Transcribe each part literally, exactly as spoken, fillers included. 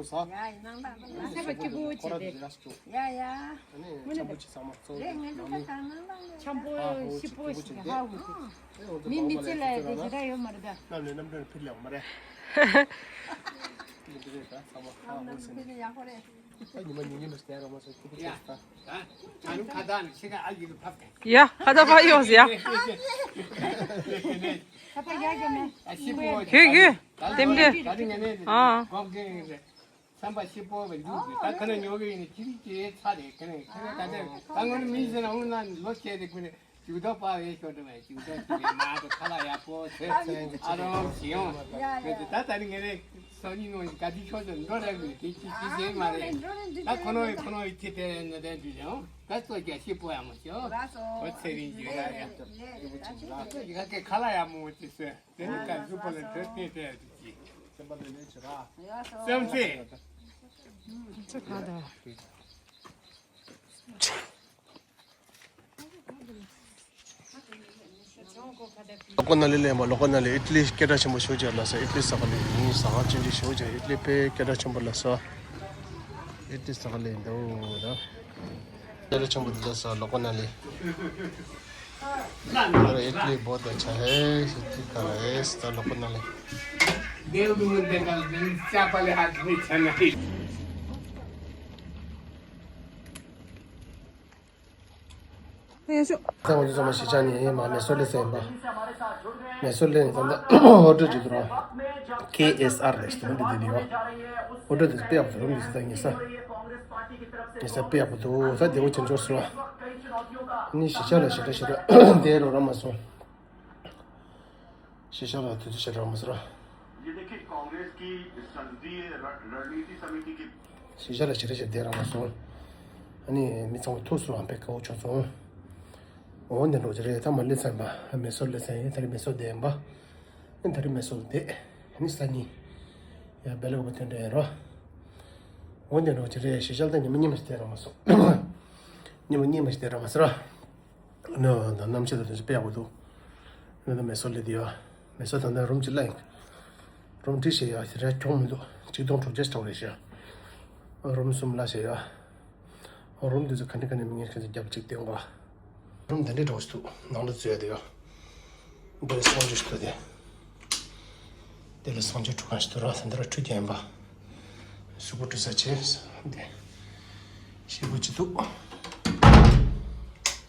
པོ་ཟ། ཡ་ཡིན་ནང་ལ་ཨ་ནི་སེམས་པ་སྐྱིད་པོ་བྱེད་དེ། ཡ་ཡ། ཨ་ནི་འཆམ་པོ་ཅིག་ཟ་མ་གཙོ་བོ་རེད་ངན་འགྲོ་ཁ་ནང་ལ་འཆམ་པོ་ཞིབ་པོ་ཞིག་ཧ་གོ་གི། མི་མི་ཚེ་ལ་དེ་ཞེ་དྲག་ཡོད་མ་རེད་ད། གནམ་ནས་གནམ་གྲུ་ཕིར་ལེགས་མ་རེད། འདི་རེད་ད་ཚང་མ་ཧ་གོ་ཟིན། ཡག་པོ་རེད། ད་ཉི་མ་ཉིན་ཉིན་ལ་བསྡད་རོགས་མ་ཟེར་ཐུགས་རྗེ་ཆེ་ད། ད་ཁ་ད་ནི་ཤི་ཁ་ཨ་ཡི་གི་ཕབ་ག་ཡ་ཁ་ད་ཕ་ཡོང་ཟེར་ཡ། ཁ་ད་ཡ་གི་མེ། ཨ་ཤི་པོ་གི་གི་དེམ་གི་ད་ནི་ངས་ནས་ཨ་གོ་གི་རེད། བསམ་པ་ཤི་པོ་བའི་འདུག་གི་ད་ཁ་ན་ཉོ་གི་ཡིན་ན་ཅི་རིགས་ཀྱི་ཚ་རེད་ཁ་ན་ཁ་ན་ད་ད་ད་ངོ་ནི་མི་ཟེར་ན་འུ་ན་ལོ་བྱས་ཏེ་ཁུ་ནས། ཇུ་ཏོ་པ་བའི་ཤོ་འདྲ་བའི་ཇུ་ཏོ་ཅི་རེད་མ་འདྲ་ཁ་ལག་ཡག་པོ་ཚོས་ཨ་རོང་ཞིག་ཡོང་། ཡ་ཡ། ད་ད་ནི་ངས་རེད་སང་ཉིན་ངོ་ག་དི་ཤོ་ཚོ་འགྲོ་རེད་མི་དེ་ཅི་ཅི་ཟེར་མ་རེད། ད་ཁོ་ནོ་ཡི་ཁོ་ནོ་ཡི་ཁྱི་དེ་ནོ་དེ་འདུས་ཡོང་ད་ཚོ་རྒྱ་ཤི་པོ་ཡག་མོ་ཤོ་ཁོ་ཚེ་རིང་ཇུ་ཡ་ཡ། ཡ་ཁ་ཁ་ལག་ཡག་མོ་ཅི་ཟེར་དེ་ནི་ཀ་ཟུ་པོ་ལ་འདྲ་བསྟན་བསྟན་དུ་ཅི་སེམས་ཚེ། ཚེ་ག་ད། ལོ་ཀོ་ན་ལི་ལེན་པ་ལོ་ཀོ་ན་ལི་ཨི་ཏི་ལི་སྐད་གྲགས་ཆེན་པོ་ཞེ་པོ་ཅིག་ལ་ས་ཨི་ཏི་ལི་ས་ག་ལི་ཡིན་ས་ག་ཅན་ཅི་ཞེ་པོ་ཅིག་ཨི་ཏི་ལི་པའི་སྐད་གྲགས་ཆེན་པོ་ལ་ས་ཨི་ཏི་ལི་ས་ག་ལི་ཡིན་འདུག་ད། སྐད་གྲགས་ཆེན་པོ་འདི་ལ་ས་ལོ་ཀོ་ན་ལི། ཨི་ཏི་ལི་བོ་ད་ཆ་ཧེ་ཨི་ཏི་ལི་ཀ་ལ་ཧེ་ས་ལོ་ཀོ་ན་ལི། ཡ་ཤོ། ད་ང་ཚོ་ཚང་མ་གཞིས་ཆགས་ནས་མ་མེ་སོར་ལས་ཚན་ཡིན་པ། མེ་སོར་ལས་ཚན་ད་ཨོ་ཏོ་ཅིག་འདུག་ར། ཁེ་ཨེས་ཨར་རེད་ཟེར་འདི་འདི་ཡོད། ཨོ་ཏོ་དེ་དཔེ་ཡག་པོ་འདུག་རུམ་འདི་ད་ཉེ་ས། ཉེ་ས་དཔེ་ཡག་པོ་འདུག་ས་བདེ་པོ་ཅན་ཅོར་སོ། ནི་གཞིས་ཆགས་ལ་ཞེ་དྲག་ཞེ་དྲག་དེ་རོགས་ར་མ་སོང་། གཞིས་ཆགས་ལ་དུས་ཚོད་ཞེ་དྲག་མ་ཟེར། ये देखिए कांग्रेस की संसदीय रणनीति समिति की གཞིས་ཆགས་ལ་ཞེ་དྲག་ཞེ་དྲག་རང་སོང་། ཨ་ནི་མི་ཚང་མ་ཐུག་སོང་ཨ་པེ་ཀའོ་ཆོག་སོང་། འོ་འདི་འགྲོ་ཅི་རེད་ད་མ་ལེ་ཚན་པ་མེ་སོར་ལེ་ཚན་ཡིན་ད་རེ་མེ་སོར་བསྡད་ཡིན་པ། ཨ་ད་རེ་མེ་སོར་བསྡད་ཨ་ནི་ས་གཉིས། ཡ་བེ་ལ་ག་པ་ཐོན་འདྲ་ཡིན་རོ། འོ་འདི་འགྲོ་ཅི་རེད་གཞིས་ཆགས་ལ་ཉི་མ་གཉིས་མ་ཞིག་བསྡད་རང་སོང་། ཉི་མ་གཉིས་མ་ཞིག་བསྡད་རང་མ་ཟེར་རོ། ནི་ད་གནམ་གཤིས་དང་དོན་ཆེན་དཔེ་ཡག་པོ་འདུག་ནི་ད་མེ་སོར་ལས་དེ་ཡ། མེ་སོར་ད་ལྟ་རུམ་གཅིག་གླ་ཡིན། རུམ་བྲིས་བྱས་ཡ་ཞེ་དྲག་གྱོང་མི་འདུག་ཆིག་སྟོང་དྲུག་བརྒྱ་ཞིག་གྲོངས་རེད་ཤག་རུམ་གསུམ་གླ་བྱས་ཡ། རུམ་དེ་ཚོ་ག་འདྲ་ག་འདྲ་མི་ངན་ཁྱེད་ཚོ་རྒྱབ་གཅིག་སྟོན་གོ། རུམ་དེ་འདྲའི་གྲོགས་ཤིག་འདུག་ནང་དུ་འཛུལ་ཡ་དེ་ཡ། འདིར་སོང་རྒྱུ་ཞིག་འདུག་དེ། དེ་ལ་སངས་རྒྱས་ཁྲུས་ཁང་ཞིག་ཏུ་ར་ས་འདི་ར་ཁྲུས་ཀྱི་ཡིན་པ། གཟུགས་པོ་བཀྲུ་ས་བྱས་འདི་ཞེ་པོ་ཅིག་འདུག་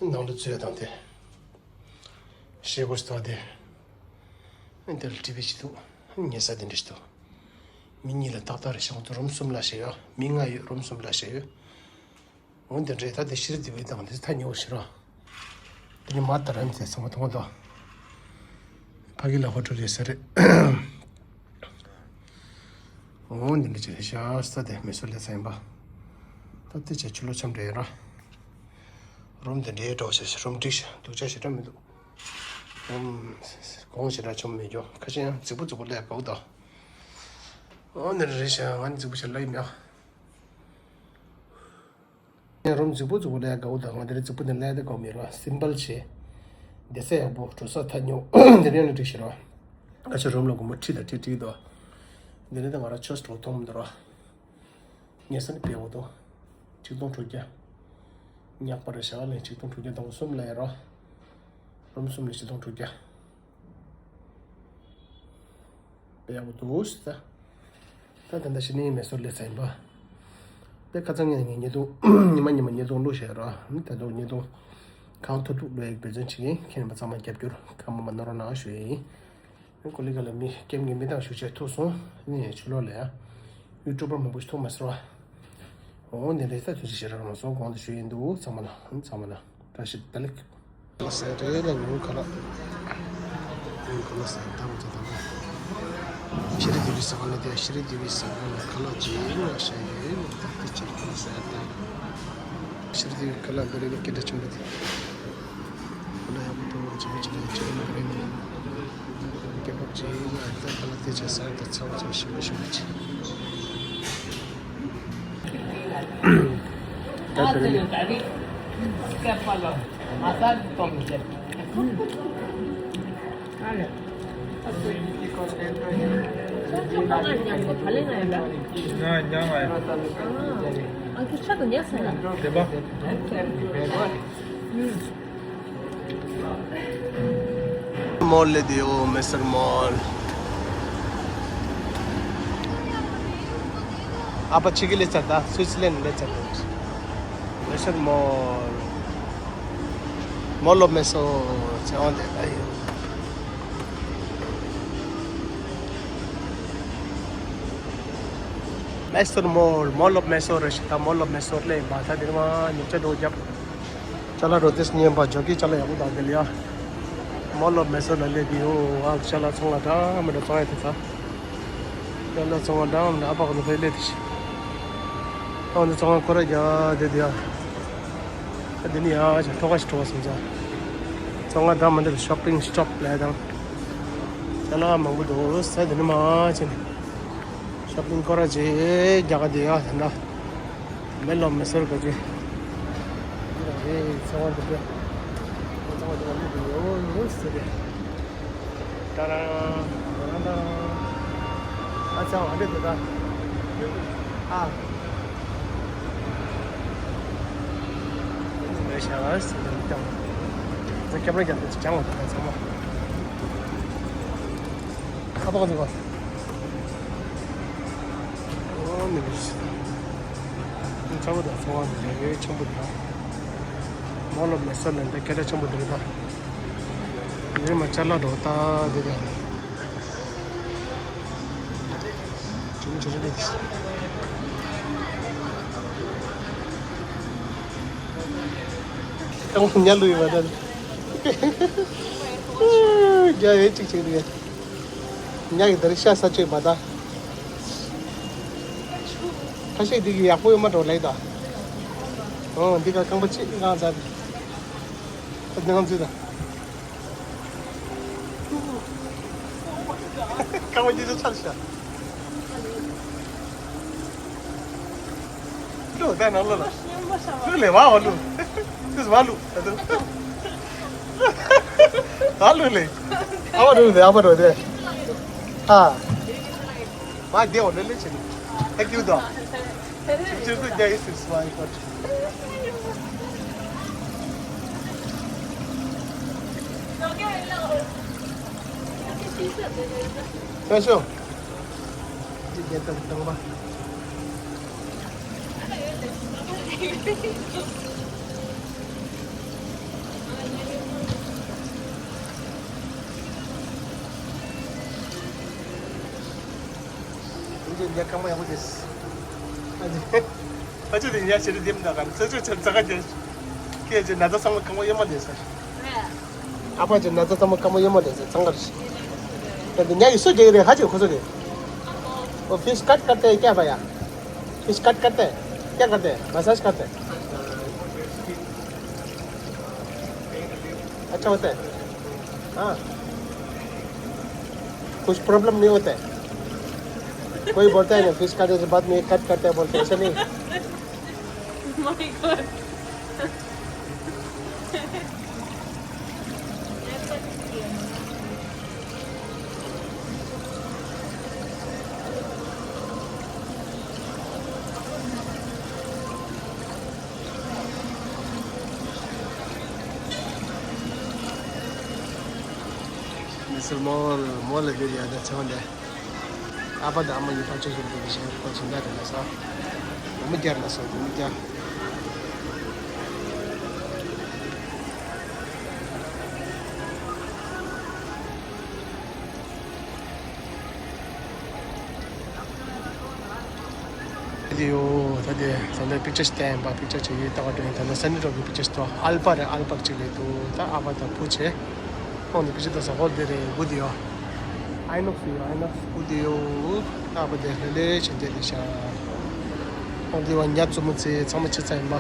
ནང་དུ་འཛུལ་ཡ་དང་དེ། ཞེ་པོ་ཞིག་དང་དེ། འདིར་ཊི་ཝི་ཞིག་འདུག་ཉལ་ས་དེ་འདྲ་ཞིག་འདུག་མི་གཉིས་ལ་ཏག་ཏག་རེད་ཤག་ང་ཚོ་རུམ་གསུམ་ལ་བཞག་ཡོད། མི་ལྔ་ཡོད། རུམ་གསུམ་ལ་བཞག་ཡོད། འོ་འདི་འདྲས། ད་འདི་ཤེ་རི་ལྡེ་བི་དང་འདི་ཐག་ཉེ་བོ་ཞིག་རེད། འདི་ནི་མ་ད་རན་དེ་ཚང་མ་མཐོང་དང་། ཕ་གི་ལ་ཧོ་ཊེལ་རེད་ས་རེད། འོ་འདི་འདྲ་ཅིག་རེད་ཤག་ས་དེ་མེ་སོར་ལས་ས་ཡིན་པ། ད་དེ་ཆ་ཆུ་ལོ་འཆམ་འདྲ་ཡོད་ར། རུམ་དེ་འདྲའི་འདྲ་བོ་ཞིག་རུམ་འགྲིག་ཤག་སྡུག་ཅག་ཞེ་དྲག་མི་འདུག་རུམ་གོང་ཞེ་དྲག་ཆུང་མེད་ཀྱང་ཁ་ཤས་ཡང་རྫིག་པོ་རྫིག་པོ་ལས་དགའ་བོ་དང་། འོ་འདི་འདྲ་རེད་ཤག་ང་ནི་རྫིག་པོ་ཞིག་ལ་ཡིན་ཡང་། ངས་རུམ་རྫིག་པོ་རྫིག་པོ་ལས་དགའ་བོ་དང་། ང་དེར་རྫིག་པོ་དེ་ལས་དེ་དགའ་བོ་མེད་ར། སིམ་པལ་བྱས། བསྡད་ས་ཡག་པོ། འགྲོ་ས་ཐག་ཉེ་བོ། འདི་ནས་ནི་འགྲིག་ཤག་ར། ཁ་ཤས་རུམ་ལ་སྒོར་མོ་ཁྲི་དང་ཁྲི་ཁྲི་འདུག་འདི་ནས་ད་ང་རང་ཆོས་གྲོགས་མཐོང་མི་འདུག་ར། ཉལ་ས་ནི་བེའུ་འདུག་ཆིག་སྟོང་དྲུག་བརྒྱ། ཉག་པ་རེད་ཤག་ལས་ཆིག་སྟོང་དྲུག་བརྒྱ་དང་གསུམ་ལ་ཡོད་ར། རུམ་གསུམ་ལས་ཆིག་སྟོང་དྲུག་བརྒྱ། དཔེ་ཡག་པོ་འདུག་ཟེར་ད། ད་ད་ལྟ་ཤི་ནི་མེ་སོར་ལས་ས་ཡིན་པ། དཔེ་ཁ་སང་ངས་ངའི་བརྙན་ཐུང་ཉི་མ་ཉི་མ་བརྙན་ཐུང་བླུགས་བཞག་ར། ད་དུང་བརྙན་ཐུང་གང་ཐུབ་ཐུབ་བླུགས་ཡག་འབད་བརྩོན་བྱེད་ཀྱིན། ཁྱེད་རྣམ་པ་ཚང་མ་རྒྱབ་སྐྱོར་ཁ་མ་མ་གནང་རོགས་གནང་ཞུ་ཡ་ཡིན། ཀོ་ལི་གྷལ་ལ་མི་ཀེམ་གྱི་མི་དང་ཞུ་བྱ་ཐུག་སོང་། ནི་ཕྱི་ལོགས་ལ་ཡ་ཡུ་ཊུབ་པར་མང་པོ་ཞིག་མཐོང་མ་སོང་བ། འོ་འདི་འདྲ་ས་ཐུགས་རྗེ་ཆེ་རང་སོང་གོང་དུ་ཞུ་ཡིན་འདུག་ཚང་མ་ལ། ཚང་མ་ལ་བཀྲ་ཤིས་བདེ་ལེགས། ལ་ཟེར་རེད་ལ་ཉུང་ཁ་ལག་ཉུང་ཁ་ལག་ཟེར་དང་དུ་དང་། ཤེ་རི་ལྡེ་བི་ཟེར་བ་ལ་དེ་ཤེ་རི་ལྡེ་བི་ཟེར་བ་ལ་ཁ་ལག་ཅིག་ང་ཤ་ཡོད་ད་དེ་ཅིག་ཁ་ལག་ཟེར་དང་། ཤེ་རི་ལྡེ་བི་ཁ་ལག་འདི་རེད་ནི་སྐད་གྲགས་ཆེན་པོ་དེ། ཁོ་ན་ཡག་པོ་འདུག་ཅི་མི་ཅི་ལ་ཅི་མི་རེད་ནི། སྐད་པབ་ཅིག་ང་ད་ཁ་ལག་དེ་ཆ་ཟེར་ད་ཚ་བ་ཚ་ཞིམ་པོ་ཞིམ་པོ་ཅིག་མོལ་ལས་དེའོ་མེ་སོར་མོལ། ཨ་ཕ་ཕྱི་གི་ལས་ཚར་ད་སུའི་ཙི་ལན་ལས་ཚར་ད་མེ་སོར་མོལ། མོལ་ཨོཕ་མེ་སོར་ཚེ་དབང་དེ་ལ་ཡོད། མེ་སོར་མོལ། མོལ་ཨོཕ་མེ་སོར་རེད་ཤག་ད་མོལ་ཨོཕ་མེ་སོར་ལས་མ་ད་དེ་མ་ཉོ་ཆ་འགྲོ་རྒྱབ། ཅ་ལག་རོ་ཏེས་ཉན་པ་ཇོ་ཀི་ཅ་ལག་ཡག་པོ་དང་དེ་ལ་ཡ། མོལ་ཨོཕ་མེ་སོར་ལ་སླེབས་ཡོད། ཨ་ཅ་ལག་ཚོང་ལ་འདྲ་མི་འདྲ་ཚོང་ཡ་དེ་ཚ། ཅ་ལག་ཚོང་ལ་འདྲ་མི་འདྲ་ཨ་ཕ་ག་ནས་ཕེབས་སླེབས་དེ་ཤི། ཨ་འདི་ཚོང་ལ་ཁོ་ར་རྒྱ་དེ་དེ་ཡ། ཨ་དེ་ནི་ཡ་ཅ་ཐོ་ཁ་ཤི་ཐོ་ཁ་སོང་ཙང་། ཚོང་ལ་འདྲ་མི་འདྲ་ཤོ་པིང་སི་ཊོབ་ལ་དང་། ཅ་ལག་མང་པོ་འདུག་ས་དེ་ནི་མ་ཅན། ཤོ་པིང་ཁོ་ར་ཅེ་རྒྱ་ག་དེ་ཡ་དེ་འདྲ། མེ་ལོ་མེ་སོར་ག་ཅི། ཨེ་ཚེ་དབང་དུ་དེ། ཚེ་དབང་དུ་མི་དེ་ཡོ་ཡོ་ཟེར་ཏེ། ཏ་ར། ཏ་ར་ཏ་ར། ཨ་ཚེ་དབང་དེ་དེ་ད། ཨ། མེ་ཤ་ལ་སི་ཏམ་ཀྱང་། ཚེ་ཀེམ་ར་ཀྱང་དེ་ཅང་བ་དེ་ཚང་མ། ཁ་པག་འདུག་ག་ཨོ་མི་འདུག་ཆ་བོ་དང་ཚོང་བ་འདི་ལས་ཆེན་པོ་དང་། མོལ་ཨོཕ་མེ་སོར་ལ་འདི་སྐད་གྲགས་ཆེན་པོ་འདི་རེད་ད། འདི་མ་ཅ་ལག་འགྲོ་ད་འདི་དང་། ཆུང་ཆུང་རེད། ཀང་ཉ་ལུས་ཡོད་པ་ད། རྒྱ་ཡོད་ཅིག་ཅིག་རེད། ཉ་གི་དར་ཤ་ས་ཆོད་མ་ད། ཁ་ཤས་འདི་གི་ཡག་པོ་ཡོད་མ་འགྲོ་ལེགས་ད། ཨོ་འདི་ག་རྐང་པ་གཅིག་རྐང་ཚར། ཨ་འདི་ང་ཚོས་ད། རྐང་པ་གཅིག་ཚོ་ཚར་ཤག་ལུ་ད་ནང་ལོ་ལ། ལུ་ལེ་བ་བ་ལུ། ཏིས་བ་ལུ། ད་ལུ་ལེ། ཨ་བ་ལུ་ལེ་ཨ་བ་ལུ་ལེ། ཨ། མ་དེ་འོ་ལེ་ལེ་ཆེ་ནི། ཨ་ཀྱུ་དོ། ཅིར་དུ་རྒྱ་ཡིས་སིར་སི་བ་ཡི་ཀོ། ཡ་ཤོ། ཅི་རྒྱལ་དར་དང་བ། ཉ་སྐར་མ་ཡག་པོ་རེད། ཨ་ཅེ་ཨ་ཅེ་དེ་ཉ་ཞེ་རེ་དེ་མི་ད་ག་རེ་ཚེ་ཆོས་ཆེན་ཚ་ག་རྒྱལ། ཁྱེད་ཀྱི་ན་ཚ་ཚང་མ་སྐར་མ་གཡོན་མ་ལས་ས། ཨ་ཕ་ཅེ་ན་ཚ་ཚང་མ་སྐར་མ་གཡོན་མ་ལས་ས་ཚང་ག་རེ་ཤི། ད་དེ་ཉ་ཡི་སུ་རྒྱལ་རེད། ཧ་ཅེ་ཁོ་ཚོ་རེད། वो फिश कट करते हैं क्या भैया? फिश कट करते हैं? क्या करते हैं? मसाज करते हैं? अच्छा होता है। हाँ। कुछ प्रॉब्लम नहीं होता है। कोई बोलता है ना, फिश काटने से बाद में कट करते हैं बोलते, ऐसा नहीं। My God. མི་སེར་མོལ་མོལ་ལ་འདིར་ཡ་ད་ཚེ་བ་འདས། ཨ་ཕ་དང་ཨ་མ་གཉིས་ཕར་ཕྱོགས་སུ་འདུག་པའི་ཞིང་ཁོ་ཇི་འདྲ་རེད་ལ་ས། སྒོར་མོ་བརྒྱ་ལ་ས་སྒོར་མོ་བརྒྱ། དེ་ཡོ། ད་དེ་ད་ལྟ་པིག་ཅར་ཞིག་བསྟན་པ། པིག་ཅར་ཅིག་ཡིད་ཏག་པ་འགྲོ་ཡིན། ད་ལྟ་སན་ཌི་ཡེ་གོ་པིག་ཅར་ཞིག་འདུག་ཨལ་པ་རེད། ཨལ་པ་ཅིག་རེད་འདུག་ད་ཨ་ཕ་དང་བུ་བྱས་ཁོང་ནི་པིག་ཅར་ལྟ་ས་ཧོལ་དེ་རེད། སྒུག་དེ་ཡོ། ཨའི་ནོག་སི་ཡོ། ཨའི་ནོག་སི་སྒུག་དེ་ཡོ། ད་ཨ་ཕ་དེ་ལྷོད་ལྷོད་བྱས་བསྡད་དེ་ཤག་ཁོང་དེ་བ་ཉ་བཙུན་མོ་ཚེ་ཚང་མ་ཆེ་ཚ་ཡིན་པ།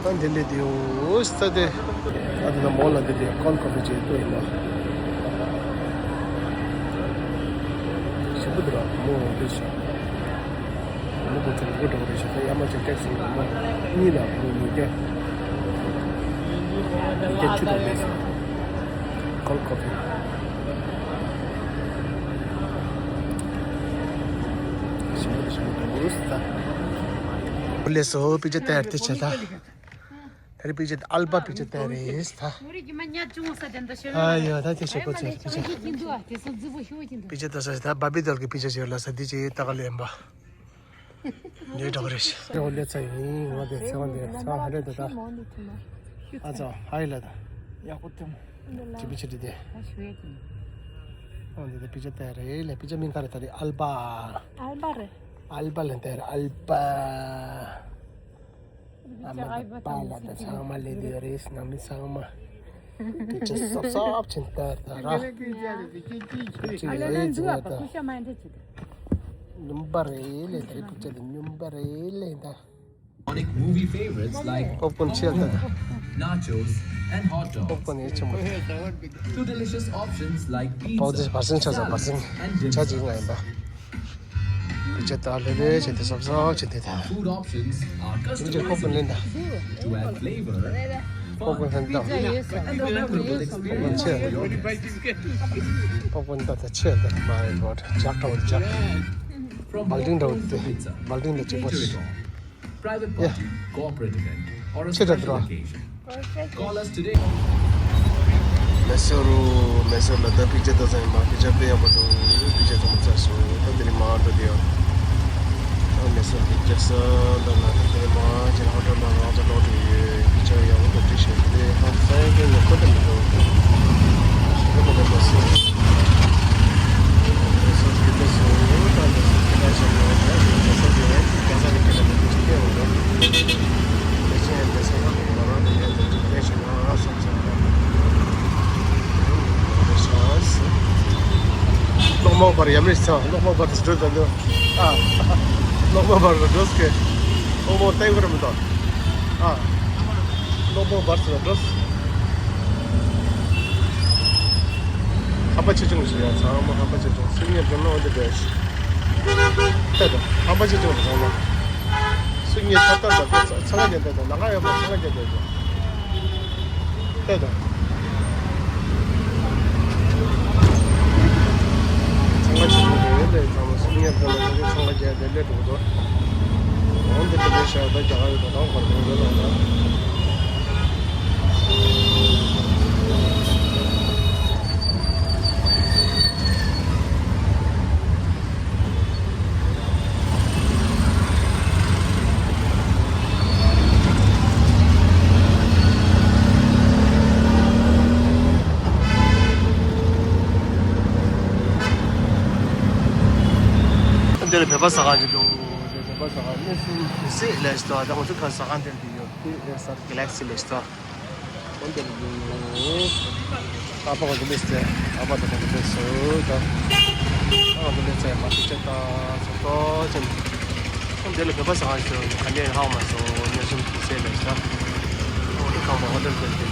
ད་འདི་འདྲས་དེ་ཡོ་ས་དེ། ད་དེ་ན་མོ་ལ་དེ་དེ་ཀོལ་ཀོ་ཕི་ཅིག་ཏུ་ཡིན་པ། ཞིམ་པོ་འདུག་ར། མོ་འདི་ཞིག་མོ་གོ་ཚོད་མགོ་འགྲོ་རེ་ཞིག་ད་ཡ་མ་ཅིག་ཀེག་སོང་། མོ་གཉིས་ལ་མོ་གཉིས་ཀ་གཉིས་ཀ་བཅུ་དང་ལྡན་སོང་། ཀོལ་ཀོ་ཕི། ཞིམ་པོ་ཞིམ་པོ་འདུག་ས་ད། ལགས་སོ། པིག་ཅར་བལྟས་ཏེ་བྱས་ད། ད་རེས་པིག་ཅར་ཨལ་པ་པིག་ཅར་བལྟས་རེད་ད། ཨ་ཡོ། ད་དེ་ཞེ་པོ་ཅིག་པིག་ཅར། པིག་ཅར་ལྟ་ས་ད་བར་བི་ཌོལ་གྱི་པིག་ཅར་ཅིག་ལ་ས་འདི་ཅིག་ད་ག་ལེན་པ། འདྲེ་འདྲ་བ་རེད། དེ་འོ་ལེ་ཚ་ཡིན། ང་དེ་ཚེ་བ་འདི་ཚ་བ་ཧ་རེད་ད་ད། ཨ་ཚ་ཧ་ཡི་ལ་ད། ཡག་པོ་ཐོན། ཅི་པི་ཆི་དེ་དེ། ཨོ་འདི་དེ་པིག་ཅར་བལྟས་རེད་ལེ། པིག་ཅར་མིང་ག་རེ་ད་རེད། ཨལ་པ། ཨལ་པ་རེད། ཨལ་པ་ལ་བལྟས་རེད། ཨལ་པ། ཨ་མ་དང་པཱ་ལགས་དང་ཚང་མ་སླེབས་བསྡད་ཡོད་རེད། ནང་མི་ཚང་མ་དུས་ཆེན་གཟབ་གཟབ་བྱས་ད་ད་ར། དུས་ཆེན་ཡོད་རེད་ཟེར་ད། སྙོམས་པ་རེད་ལེ། ད་རེས་ཕུག་ཆ་དེ་སྙོམས་པ་རེད་ལེ་ད། Iconic movie favorites like popcorn ཆེ་ད་ད། Nachos and hot dogs. པོབ་ཀོན་ཡེ་ཆེན་པོ། To delicious options like pizza, པོབ་ཀོན་བར་སེང་ཆ་ཚ་བར་སེང་ཆ་ཅིག་ང་ཡིན་པ། དེ་ཆ་ད་ལེ་ལེ་བྱས་ཏེ་གཟབ་གཟབ་བྱས་ཏེ་ད། Food options are དེ་ཆ་པོབ་ཀོན་ལེན་ད། Customize to add flavor པོབ་ཀོན་ལེན་ད། པོབ་ཀོན་ཆེ། པོབ་ཀོན་ད་ད་ཆེ་ད། My God. ཇག་འདྲ་བོ་ཇག་བལ་ཏིང་འདྲ་བོ་དེ། བལ་ཏིང་དང་གཅིག་པ་རེད། Private party, corporate event, or a special occasion. Call us today. མེ་སོར་རུ། མེ་སོར་ལ་ད་པིག་ཅར་ལྟ་ས་ཡིན་པ། པིག་ཅར་དཔེ་ཡག་པོ་འདུག་པིག་ཅར་ཚང་མ་བཙལ་སོང་། ད་དེ་རིང་མ་འགྲོ་དེ་ཡོད། ད་མེ་སོར་གྱི་རྒྱལ་ས་ལ་ན་ད་དེ་རིང་མ་ཅིག་ཧོ་ཊེལ་ལ་རང་ཚ་ལོག་དེ་ཡོད། པིག་ཅར་ཡག་པོ་འདུག་བྲིས་ཤག་དེ་ཧ་ས་ཡ་གི་ངོ་ཁོ་ད་མི་འདུག་ཞེ་པོ་འདུག་མེ་སོར། མེ་སོར་གྱི་རྒྱལ་ས་ལ་ད་མེ་སོར་གྱི་ད་ཞག་ཡོད། ད་རྒྱལ་ས་གི་རྒྱལ་ས་གི་སྐད་ལ་མི་འདུག་སྐད་འོང་། གློག་མོ་བར་ཡམ་རིགས་ཚང་། གློག་མོ་བར་ཡམ་རིགས་ཚང་། གློག་མོ་བར་དུ་འགྲོ་དང་འདུག་ཨ། གློག་མོ་བར་དུ་འགྲོ་སྐད། གློག་མོ་བར་ཏེ་འགྲོ་མི་འདུག་ཨ། གློག་མོ་བར་དུ་འགྲོ། ཧམ་པ་ཆེ་ཆུང་ཞིག་ཡང་ཚང་མ་ཧམ་པ་ཆེ་ཆུང་སུ་ངས་འགྲོ་ན་འོ་འདི་འདྲ་ཞིག་ལྟོས་དང་། ཧམ་པ་ཆེ་ཆུང་ཚང་མ། སུ་ངས་ཐ་ཐར་དང་ཚ་ཚ་ལ་ཉན་ལྟོས་དང་། ལ་ང་ཡོད་མ་ཚ་ལ་ཉན་ལྟོས་དང་། ལྟོས་དང་། ཚང་མ་ཆེ་ཆུང་རེད་ལས་ཚང་མ་སུ་ངས་འགྲོ་ན་ཚ་ཚ་ལ་ཉན་ལྟོས་ལས་འགྲོ་གི་འདུག་འོ་འདི་འདི་འདྲ་ཞིག་ད་རྒྱ་གར་ཡོད་དང་རང་གོ་རེ་འདུག་ལ་ལ། དེ་ལ་བོད་པ་ཟ་ཁང་ཅིག་འདུག་དེ་བོད་པ་ཟ་ཁང་གནས་ཚུལ་དེ་སྲིད་ལས་ཤི་ཏོ། ད་ང་ཚོ་ཁ་ཟ་ཁང་དེར་འདུག་ཡོད། དེ་ཨེ་སར་གེ་ལེག་སི་ལས་ཤི་ཏོ། འོན་ཏེ་ལ་ཡིན། ཨ་ཕ་ང་ཚོ་སླེབས་ཚེ་ཨ་ཕ་དང་ང་ཚོ་སླེབས་སོང་ད། ཨ་ང་ཚོ་སླེབས་ཚེ་མ་ཤི་ཆེ་ད་སོ་ཏོ་ཅན། ཁོང་དེ་ལ་བོད་པ་ཟ་ཁང་ཞིག་ག་འདྲས་ཧ་གོ་མ་སོང་། གནས་ཚུལ་དེ་སྲིད་ལས་ཤི་ཏོ། ཨ་ང་ཚོ་ཁང་པ་ཧོ་ཊེལ་དེར་འདུག